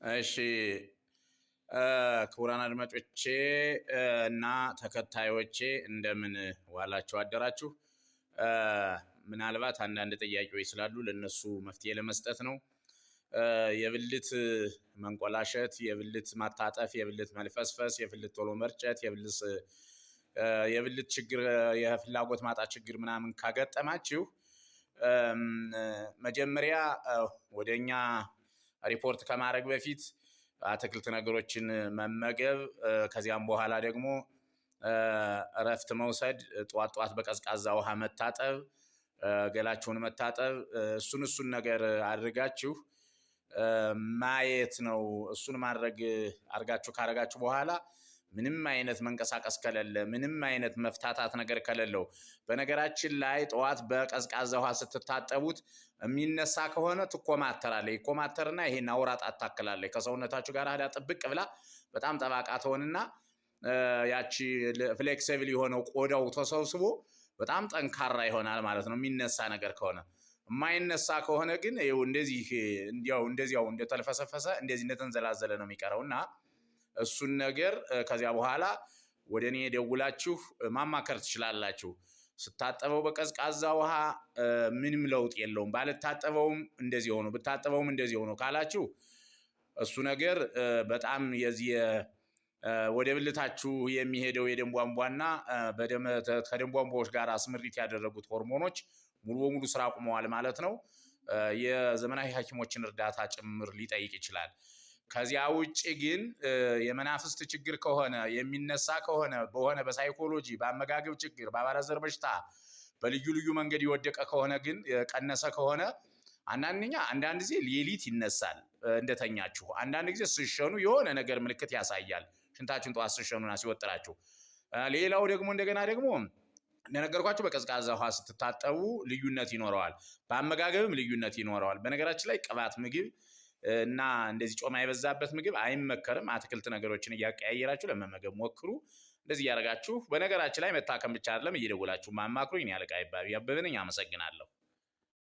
እሺ፣ ክቡራን አድማጮቼ እና ተከታዮቼ እንደምን ዋላችሁ አደራችሁ። ምናልባት አንዳንድ ጥያቄዎች ስላሉ ለነሱ መፍትሄ ለመስጠት ነው። የብልት መንቆላሸት፣ የብልት ማታጠፍ፣ የብልት መልፈስፈስ፣ የብልት ቶሎ መርጨት፣ የብልት ችግር፣ የፍላጎት ማጣት ችግር ምናምን ካገጠማችሁ መጀመሪያ ወደ እኛ ሪፖርት ከማድረግ በፊት አትክልት ነገሮችን መመገብ፣ ከዚያም በኋላ ደግሞ እረፍት መውሰድ፣ ጠዋት ጠዋት በቀዝቃዛ ውሃ መታጠብ፣ ገላችሁን መታጠብ፣ እሱን እሱን ነገር አድርጋችሁ ማየት ነው። እሱን ማድረግ አድርጋችሁ ካረጋችሁ በኋላ ምንም አይነት መንቀሳቀስ ከሌለ፣ ምንም አይነት መፍታታት ነገር ከሌለው፣ በነገራችን ላይ ጠዋት በቀዝቃዛ ውሃ ስትታጠቡት የሚነሳ ከሆነ ትኮማተራለች። ይኮማተርና ይሄን አውራ ጣት ታክላለች። ከሰውነታችሁ ጋር ሄዳ ጥብቅ ብላ በጣም ጠባቃ ትሆንና ያቺ flexible የሆነው ቆዳው ተሰብስቦ በጣም ጠንካራ ይሆናል ማለት ነው፣ የሚነሳ ነገር ከሆነ። የማይነሳ ከሆነ ግን ይኸው እንደዚህ እንዲያው እንደዚያው እንደተልፈሰፈሰ እንደዚህ እንደተንዘላዘለ ነው የሚቀረው። እና እሱን ነገር ከዚያ በኋላ ወደ እኔ ደውላችሁ ማማከር ትችላላችሁ። ስታጠበው በቀዝቃዛ ውሃ ምንም ለውጥ የለውም፣ ባልታጠበውም እንደዚህ ሆኖ ብታጠበውም እንደዚህ ሆኖ ካላችሁ እሱ ነገር በጣም የዚህ ወደ ብልታችሁ የሚሄደው የደም ቧንቧና ከደም ቧንቧዎች ጋር ስምሪት ያደረጉት ሆርሞኖች ሙሉ በሙሉ ስራ አቁመዋል ማለት ነው። የዘመናዊ ሐኪሞችን እርዳታ ጭምር ሊጠይቅ ይችላል። ከዚያ ውጭ ግን የመናፍስት ችግር ከሆነ፣ የሚነሳ ከሆነ፣ በሆነ በሳይኮሎጂ፣ በአመጋገብ ችግር፣ በአባላዘር በሽታ፣ በልዩ ልዩ መንገድ የወደቀ ከሆነ ግን፣ የቀነሰ ከሆነ፣ አንዳንድ ጊዜ ሌሊት ይነሳል እንደተኛችሁ፣ አንዳንድ ጊዜ ስሸኑ የሆነ ነገር ምልክት ያሳያል። ሽንታችሁን ጠዋት ስሸኑና ሲወጥራችሁ። ሌላው ደግሞ እንደገና ደግሞ እንደነገርኳችሁ በቀዝቃዛ ውሃ ስትታጠቡ ልዩነት ይኖረዋል። በአመጋገብም ልዩነት ይኖረዋል። በነገራችን ላይ ቅባት ምግብ እና እንደዚህ ጮማ የበዛበት ምግብ አይመከርም። አትክልት ነገሮችን እያቀያየራችሁ ለመመገብ ሞክሩ። እንደዚህ እያደረጋችሁ በነገራችን ላይ መታከም ብቻ አይደለም፣ እየደወላችሁ ማማክሩኝ። እኔ አለቃ ይባቤ አበበ ነኝ። አመሰግናለሁ።